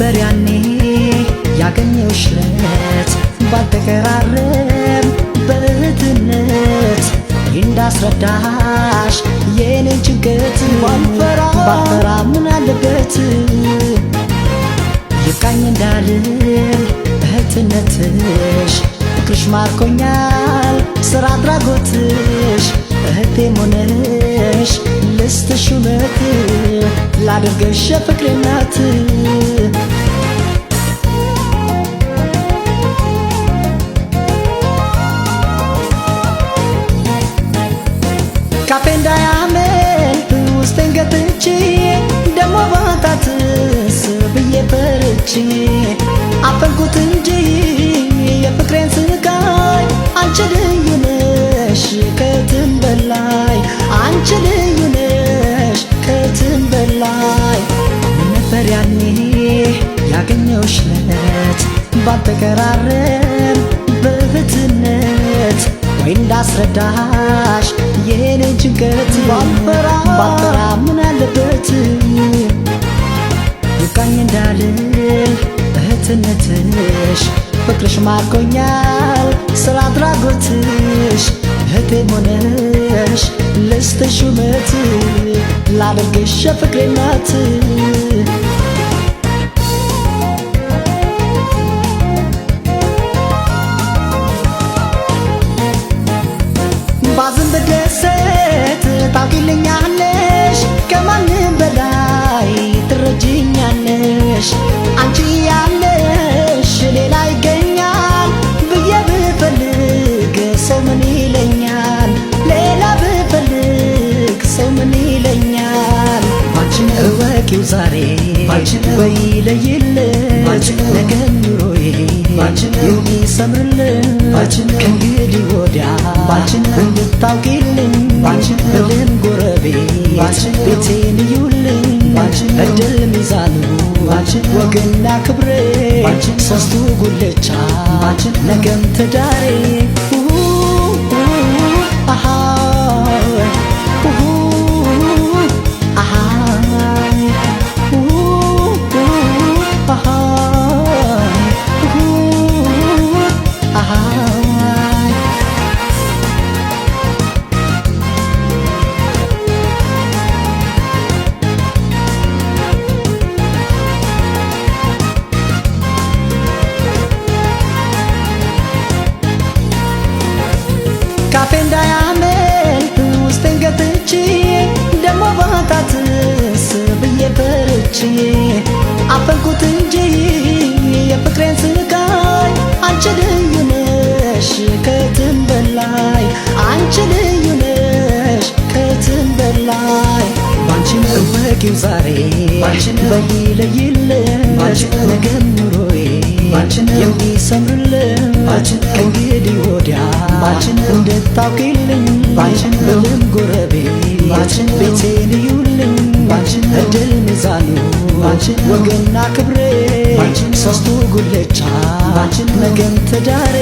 ነበር ያኔ ያገኘሁሽ ዕለት ባልተቀራረብ በእህትነት እንዳስረዳሽ የኔን ጭንቀት ባልፈራ ባልፈራ ምን አለበት ይብቃኝ እንዳልል እህትነትሽ ፍቅርሽ ማርኮኛል ስራ አድራጎትሽ እህቴም ሆነሽ ልስትሽ እውነት ላድርግሽ የፍቅሬ እናት። ካፌ እንዳያመልጥ ውስጤን ገትቼ ደሞ ባጣትስ ብዬ ፈርቼ አፈንኩት እንጂ የፍቅሬን ስቃይ አንቺ ልዩ ነሽ ከየትም በላይ አንቺ ልዩ ነሽ ከየትም በላይ። ነበር ያኔ ያገኘሁሽ ዕለት ባልተቀራረብ በእህትነት ወይ እንዳስረዳሽ የኔን ጭንቀት ባልፈራ ባልፈራ ምን አለበት ይብቃኝ እንዳልል እህትነትሽ ፍቅርሽ ማርኮኛል ስራ አድራጎትሽ እህቴም ሆነሽ ልስትሽ ሹመት ላድርግሽ የፍቅሬ እናት። ባዝን ብደሰት ታውቂልኛለሽ ከማንም በላይ ትረጅኛለሽ አንቺ ያለሽ ሌላ ይገኛል ብዬ ብፈልግ ሰው ምን ይለኛል ሌላ ብፈልግ ሰው ምን ይለኛል። ባንቺ ነው እወቂው ዛሬ ባንቺ ነው በይለይልን ባንቺ ነው ነገ ኑሮዬ ባንቺ ነው የሚሰምርልን ባንቺ ነው ከእንግዲህ ወዲያ ባንቺ ነው እንድታውቂልኝ ባንቺ ነው ብልን ጎረቤት ባንቺ ነው ቤቴን እዩልኝ ባንቺ ነው እድል ሚዛኑ ባንቺ ነው ወግና ክብሬ ባንቺ ነው ሶስቱ ጉልቻ ባንቺ ነው ነገም ትዳሬ አሃ አሃ አሃ አሃ። ካፌ እንዳያመልጥ ውስጤን ገትቼ ደሞ ባጣትስ ብዬ ፈርቼ አፈንኩት እንጂ የፍቅሬን ስቃይ አንቺ ልዩ ነሽ ከየትም በላይ አንቺ ልዩ ነሽ ከየትም በላይ። ባንቺ ነው እወቂው ዛሬ ባንቺ ነው በይለይልን ባንቺ ነው ነገም ኑሮዬ ባንቺ ነው የሚሰምርልን ባንቺ ነው ከእንግዲህ ወዲያ ባንቺ ነው እንድታውቂልኝ ባንቺ ነው ብልም ጎረቤት ባንቺ ነው ቤቴን እዩልኝ ባንቺ ነው እድል ሚዛኑ ባንቺ ነው ወግና ክብሬ ባንቺ ነው ሶስቱ ጉልቻ ባንቺ ነው ነገም ትዳሬ።